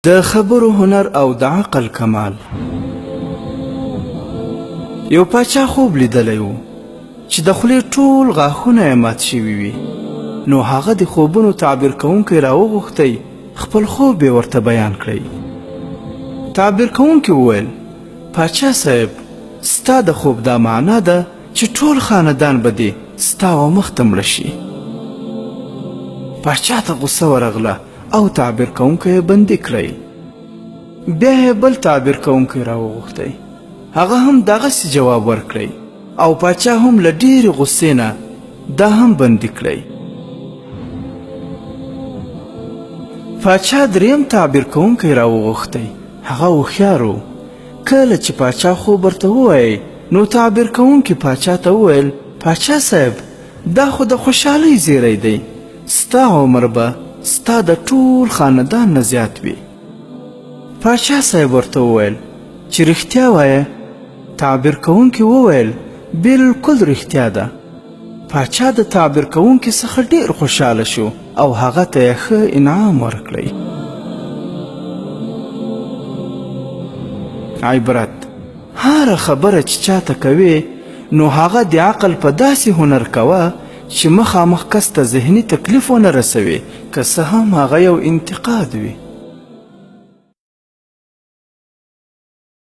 د خبرو هنر او د عقل کمال. یو پاچا خوب لیدلی و چې د خولې ټول غاښونه یې مات شوي وي، نو هغه د خوبونو تعبیر کوونکی راوغوښتی، خپل خوب یې ورته بیان کړی. تعبیر کوونکي وویل: پاچا صاحب، ستا د خوب دا معنا ده چې ټول خاندان به دې ستا و مخ ته مړه شي. پاچا ته غوسه ورغله او تعبیر کوونکی یې بندي کړی. بیا یې بل تعبیر کوونکی راوغوښتی، هغه هم دغسې جواب ورکړی او پاچا هم له ډېرې غوسې نه دا هم بندي کړی. پاچا دریم تعبیر کوونکی راوغوښتی، هغه هوښیار و. کله چې پاچا خوب ورته ووایي نو تعبیر کوونکي پاچا ته وویل: پاچا صاحب، دا خو د خوشحالۍ زیری دی، ستا عمر به ستا د ټول خاندان نه زیات وي. پاچا صاحب ورته وویل چې رښتیا وایې؟ تعبیر کوونکي وویل: بلکل رښتیا ده. پاچا د تعبیر کوونکي څخه ډیر خوشحاله شو او هغه ته یې ښه انعام ورکړی. عبرت: هره خبره چې چاته کوې نو هغه د عقل په داسې هنر کوه چې مخامخ کس ته ذهني تکلیف ونه رسوي، که څه هم هغه یو انتقاد وي.